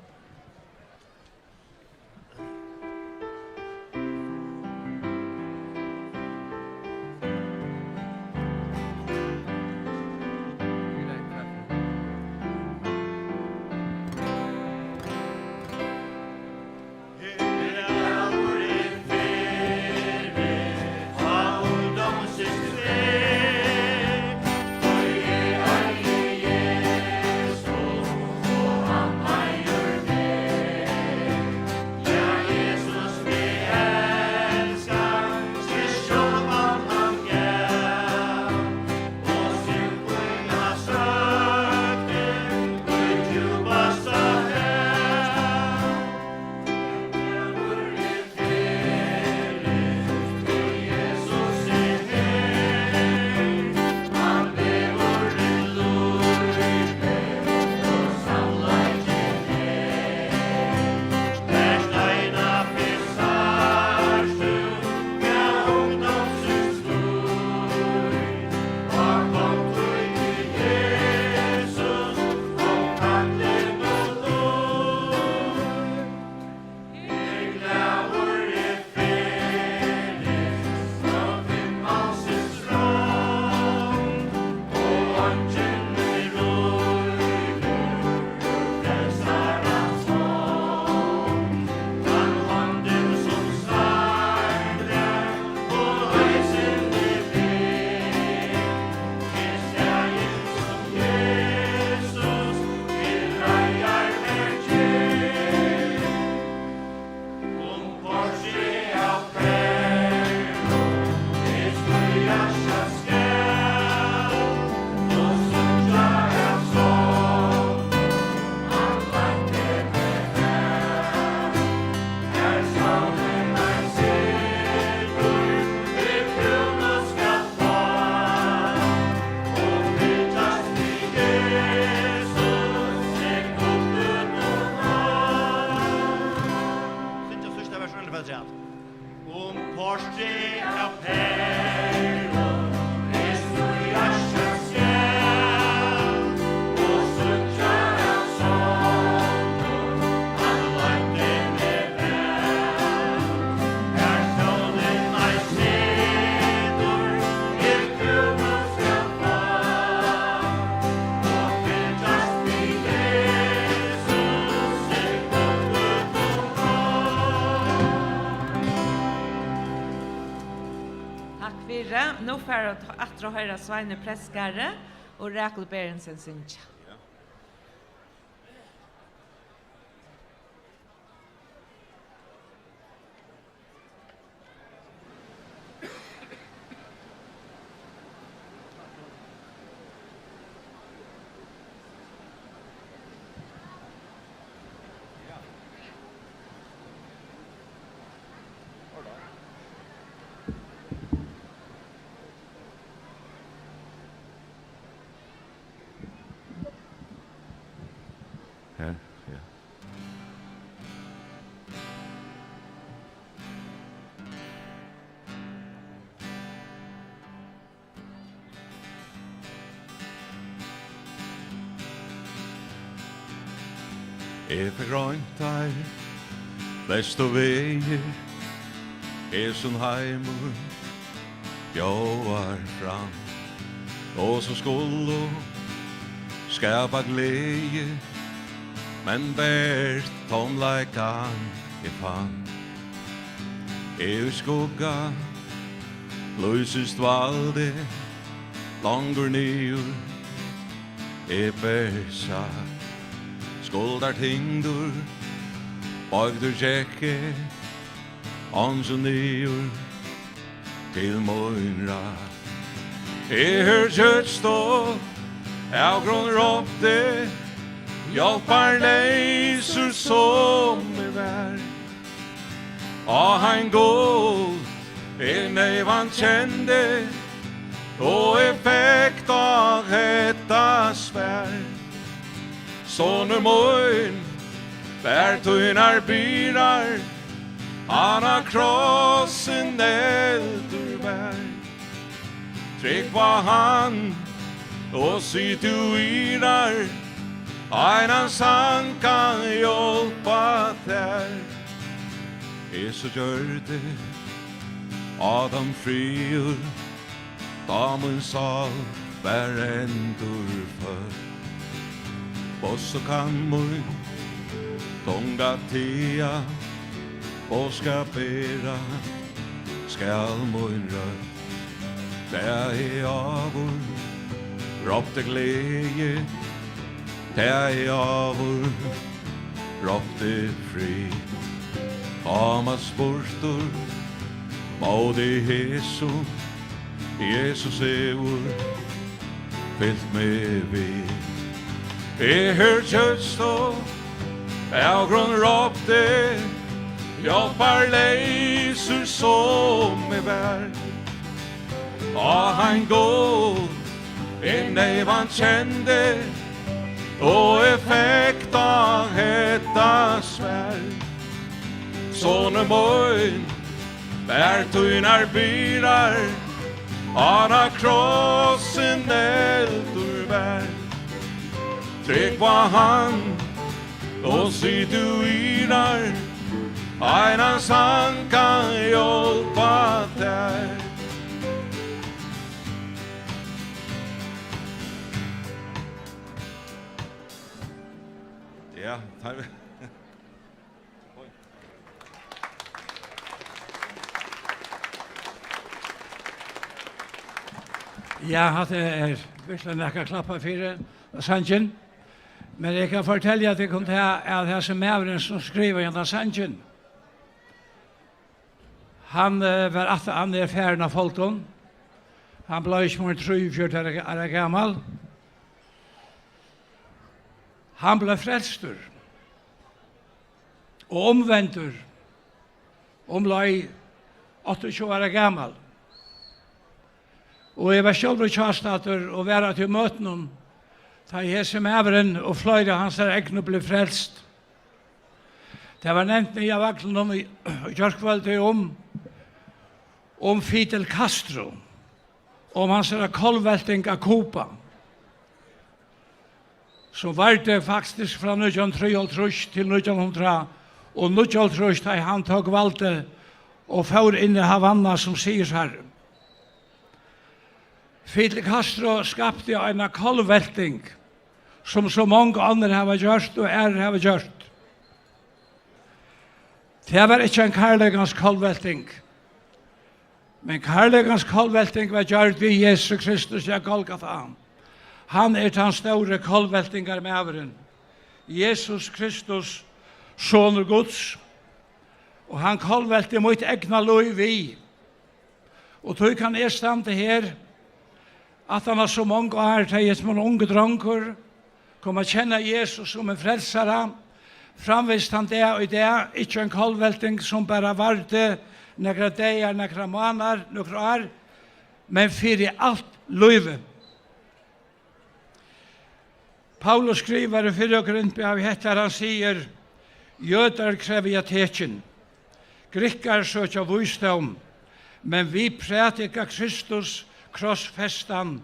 Syngja síðsta vers afturat. Um portrið av perlum, eg stígi sum skjal, og síggja av sólum, hann leiddi meg væl. Har sólin ei situr, eg kúgvin skal fá, og fylgjast við Jesus, eg kúgvin og fá. Takk fyri. Nú fara vit aftur at hoyra Sveini Prestgarði og Rakul Berentsen syngja. Her, ja. Eg fekk roynt teir flestu vegir, hesin heimur bjóðar fram, og sum skulu skapa gleði, men bert tómleikan eg fann. Eg í skugga lýsis dvaldi, longur niður eg ber sat. Skuldartyngdur, boygdur gekk eg, eins og niður til mín rætt. Eg her gjøgst og avgrund rópti, hjálparleysur sum eg var. Á, ein Gud, eg neyvan kendi, og eg fekk tá hetta svar. Sonur mín, ber tínar byrðar, Hann á krossin eldur bar. Trúgv á hann og sig tú ivrar, ein hans hann kann hjálpa tær. Eg so gjørdi Adam friður, tá mín sál var endurfødd. Og so kann mín tunga tiga, boðskap bera skal mín rødd. Tað eg áður rópti gleði, tað eg áður rópti frið. Thomas spurdi móti hesum, Jesus hevur fylgt meg við. Eg her kjøtst og avgrund rópti, hjálparleysur sum eg var. Á, ein Gud, eg neyvan kendi, og eg fekk tá hetta svar. Sonur mín, ber tínar byrðar, á krossin eldur var. Trúgv á hann og sig tú ivrar, ein hans hann kann hjálpa tær. Ja, takk. Ja, hatta er veruliga nakað at klappa fyri, sangin. Men eg kann fortelja tykkum tað, at hesin maðurin, sum skrivaði hendan sangin, hann, eh, var aftur, hann er farin av foldum. Hann bleiv ikki meir enn trýogfjøruti ára, ára gamal. Hann bleiv frelstur og umvendur, umleið áttaogtjúgu ára gamal. Og eg var sjálvur hjástaddur og var á tí møtinum, tá ið hesin maðurin og fleiri av hansara egnu bleiv frelst. Tað var nevnt niðri á vaglinum í, í gjárkvøldið um, um Fidel Castro, um hansara kollvelting av Kuba, sum vardi faktiskt frá nítjan hundrað og trýoghálvtrýss til nítjan hundrað og níggjuoghálvtrýss, tá ið hann tók valdið og fór inn í Havanna sum sigursharri. Fidel Castro skapti eina kollvelting, sum so mong onnur hava gjørt og aðrir hava gjørt. Tað var ikki ein kærleikans kollvelting, men kærleikans kollvelting var gjørd við Jesu Kristus á Golgata. Hann er tann stóri kollveltingarmaðurin, Jesus Kristus, Sonur Guds, og hann kollvelti mítt egna lív við. Og tí kann eg standa her, aftan á so mong ár, tá eg sum ein ungur drongur kom at kenna Jesus sum ein frelsara, framvegis tann dag í dag, ikki ein kollvelting sum bara vardi nakrar dagar, nakrar mánaðar, nøkur ár, men fyri alt lívið. Paulus skrivar í fyrra Korintbrævi hetta, har hann sigur: Jødar krevja tekin, Grikkar søkja vísdóm, men vit prædika Kristus krossfestan,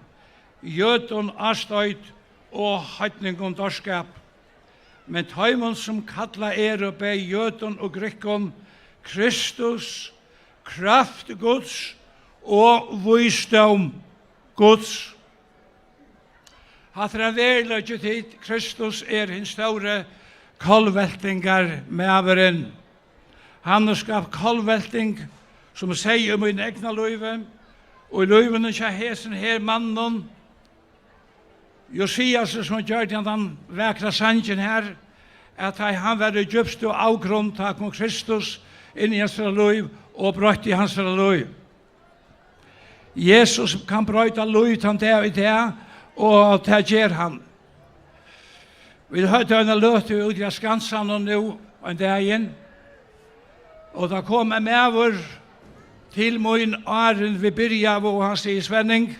Jødum ástoyt og heidningum dárskap. Men teimum, sum kallað eru, bæði Jødum og Grikkum, Kristus, kraft Guds og vísdóm Guds. Hatta er ein veruleiki, tit. Kristus er hin stóri kollveltingarmaðurin. Hann hevur skapt kollvelting, sum eg segði, í mínum egna lívi, og í lívinum hjá hesum her manninum, Josiasi, sum gjørdi handan vakra sangin her, at tá hann var í djúpstu avgrund, tá kom Kristus inn í hansara lív og broytti hansara lív. Jesus kann broyta lív tann dag í dag, og tað ger hann. Vit høvdu eina løtu úti á Skansanum nú ein dagin, og tá kom ein maður til mín, áðrenn vit byrjaðu, og hann sigur: Svenning,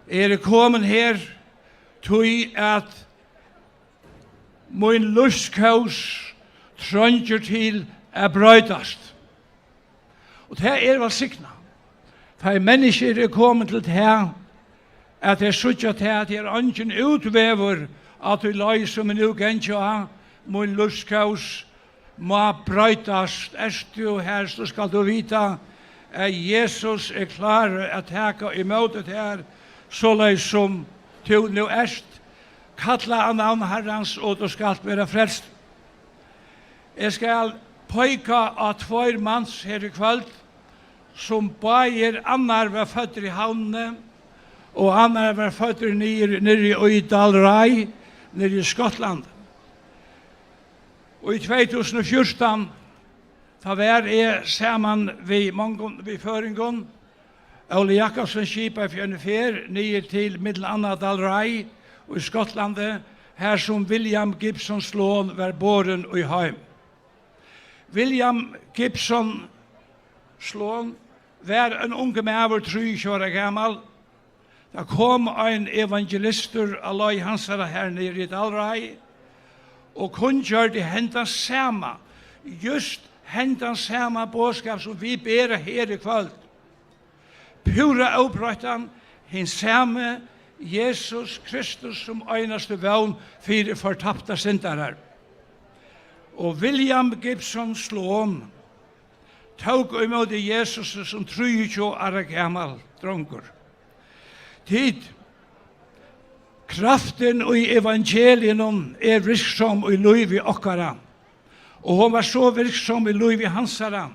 eg eri komin her, tí at mín lívskós treingir til at broytast. Og tað er vælsignað. Tá ið menniskju eru komin til tað, at tey síggja tað, at tað er eingin útvegur á tí leið, sum eg nú gangi á, mín lívskós má broytast. Ert tú her, so skalt tú vita, at Jesus er klárur at taka ímóti tær, soleiðis sum tú nú ert. Kalla á navn Harrans, og tú skalt vera frelst. Eg skal peika á tveir mans her í kvøld, sum báðir, annar var føddur í Havnini, og annar var føddur niðri, niðri í Dalray, niðri í Skotlandi. Og í tvey túsund og fjúrtan, tá var eg saman við mongum, við føroyingum, Óli Jakobsen skipaði fyri eini ferð niður til millum annað Dalray í Skotlandi, har sum William Gibson Sloan var borin í heim. William Gibson Sloan var ein ungur maður, trýogtjúgu ára gamal. Tá kom ein evangelistur á leið hansara har niðri í Dalray og kunngjørdi hendan sama, júst hendan sama boðskap, sum vit bera her í kvøld. Púra óbroyttan, hin sami Jesus Kristus sum einastu vón fyri fortaptar syndarar. Og William Gibson Sloan tók ímóti Jesus sum trýogtjúgu ára gamal drongur. Tit, kraftin í evangeliinum er virksom í lívi okkara. Og hon var so virksom í lívi hansara.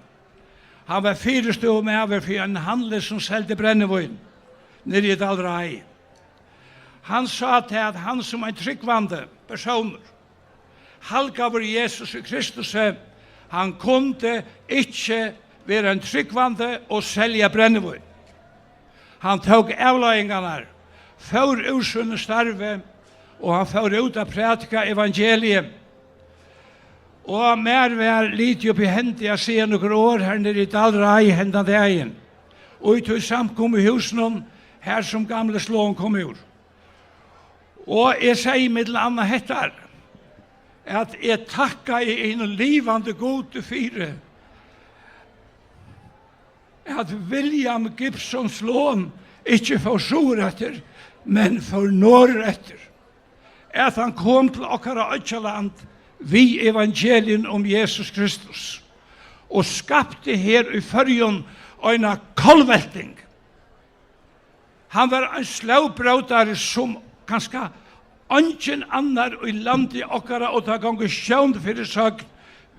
Hann var fyristøðumaður fyri ein handil sum seldi brennivín niðri í Dalray. Hann sá tað, at hann sum ein trúgvandi persónur, halgaður Jesusi Kristusi, hann kundi ikki vera ein trúgvandi og selja brennivín. Hann tók avleiðingarnar, fór úr sínum starvi, og hann fór út at prædika evangeliið. Og mær var litið upp í hendi at siga nøkur orð her niðri í Dalray hendan dagin, og í tí samkomuhúsinum, har sum gamli Sloan kom úr. Og eg segði millum annað hetta, at eg takkaði hinum livandi Gudi fyri, at William Gibson Sloan ikki fór suðureftir, men fór norðureftir, at hann kom til okkara oyggjaland við evangelium um Jesus Kristus og skapti her í Føroyum eina kollvelting. Hann var ein slógbrótari, sum kanska eingin annar í landi okkara, og tá gongur sjón fyri søgn.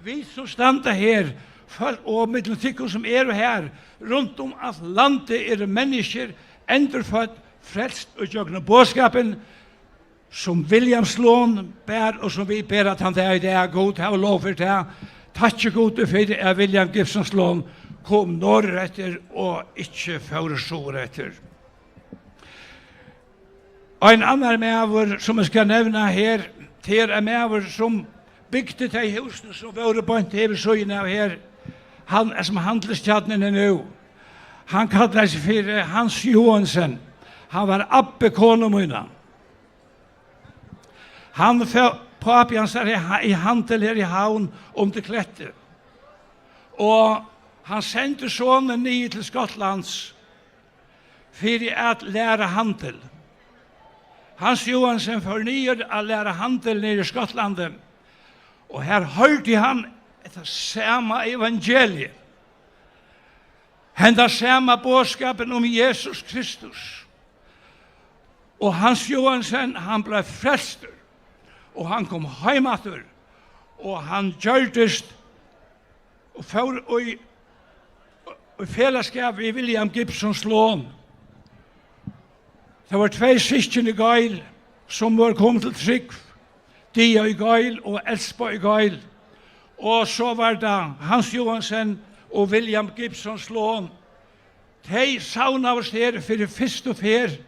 Vit sum standa her, fólk, og millum tykkum sum eru her, runt um alt landið eru menniskjur endurfødd, frelst ígjøgnum boðskapin, sum William Sloan bar, og sum vit bera tann dag í dag. Gud havi lov fyri tað. Takki Gudi fyri, at William Gibson Sloan kom norðureftir og ikki fór suðureftir. Ein annar maður, sum eg skal nevna her, tað er ein maður, sum bygdi tey húsini, sum vóru beint her við síðuna av her, hann, sum handilstjarnin er nú. Hann kallaði seg fyri Hans Johansen. Hann var abbi konu mína. Hann fó-, pápi hansara í ha-, í handil her í Havn undir Kletti. Og hann sendi sonin niður til Skotlands fyri at læra handil. Hans Johansen fór niður at læra handil niður í Skotlandi, og har hoyrdi hann hetta sama evangeliið, henda sama boðskapin um Jesus Kristus. Og Hans Johansen, hann bleiv frelstur, og hann kom heim aftur, og hann gjørdist og fór í, í felagsskap við William Gibson Sloan. Tað vóru tvey systkin í Gail, sum vóru komin til trúgv, Dia í Gail og Elspa í Gail. Og so var tað Hans Johansen og William Gibson Sloan. Tey savnaðust her fyri fyrstu ferð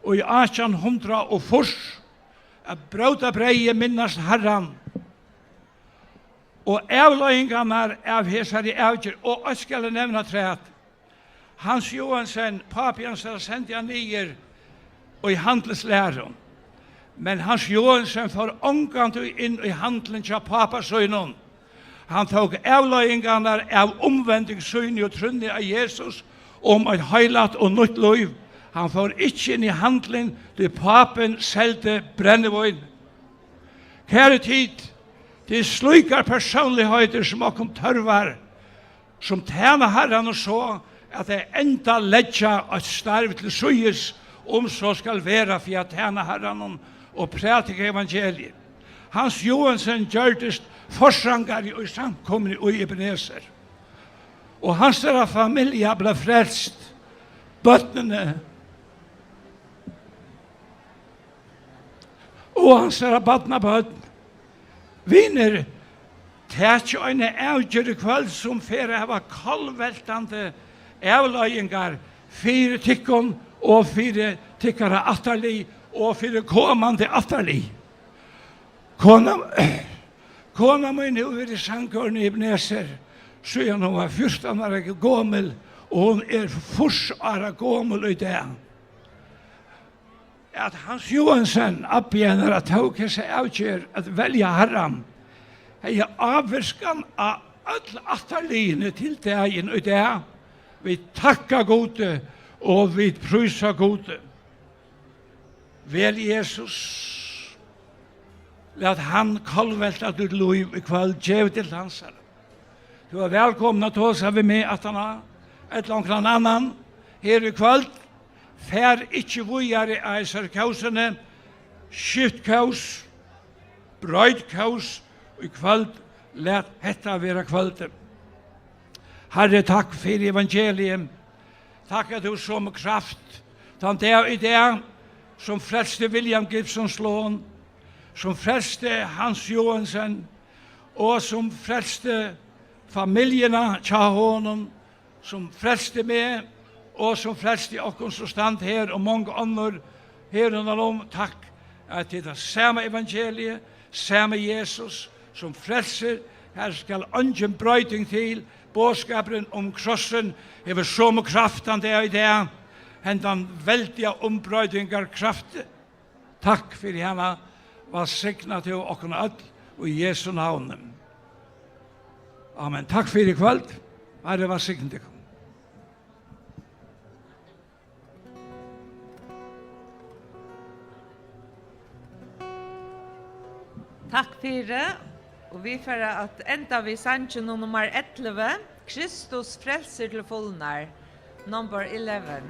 í átjan hundrað og fýrs at bróta breyðið, minnast Harran. Og avleiðingarnar av hesari avgerð, og eitt skal eg nevna afturat, Hans Johansen, pápi hansara, sendi hann niður í handilslæru. Men Hans Johansen fór ongantíð inn í handilin hjá pápa sínum. Hann tók avleiðingarnar av umvending síni og trúnni á Jesus um eitt heilagt og nýtt lív. Hann fór ikki inn í handilin, tí pápin seldi brennivín. Kæru tit, tað er slíkar persónligheitir, sum okkum tørvar, sum tæna Harranum so, at tey enda leggja eitt starv til síðis, um so skal vera, fyri at tæna Harranum og prædika evangeliið. Hans Joensen gjørdist forsangari í samkomuni í Ebenezer, og hansara familja bleiv frelst. Børnini og hansara barnabørn. Vinir, takið eina avgerð í kvøld, sum fer at hava kollveltandi avleiðingar fyri tykkum og fyri tykkara ættarlið og fyri komandi ættarlið. Kona, kona mín hevur verið í sangkórinum í Ebenezer, síðan hon var fjúrtan ára gomul, og hon er fýrs ára gomul í dag. At Hans Joensen, abbi hennara, tók hesa avgerð at velja Harran, hevði ávirkan á øll ættarliðini til dagin í dag. Vit takka Gudi og vit prísa Gudi. Vel Jesus. Lat hann kollvelta títt lív í kvøld. Gev teg til hansara. Tú ert vælkomin at tosa við meg aftaná, ella onkran annan her í kvøld. Far ikki víðari á hesari kósini. Skift kós, broyt kós í kvøld. Lat hetta vera kvøldið. Harri, takk fyri evangeliið. Takk at tú somu kraft tann dag í dag, sum frelsti William Gibson Sloan, sum frelsti Hans Joensen, og sum frelsti familjuna hjá honum, sum frelsti meg, og sum frelsti okkum, sum standa her, og mong onnur her rundan um. Takk at tað er tað sama evangeliið, sami Jesus, sum frelsir. Her skal eingin broyting til. Boðskapurin um krossin hevur somu kraft tann dag í dag, hendan veldiga umbroytingarkraft. Takk fyri hana. Vælsigna tú okkum øll í Jesu navni. Amen. Takk fyri í kvøld. Harri vælsigni tykkum. Takk fyri, og vit fara at enda við sanginum nummar ellivu, Kristus frelsir til fulnar, number eleven.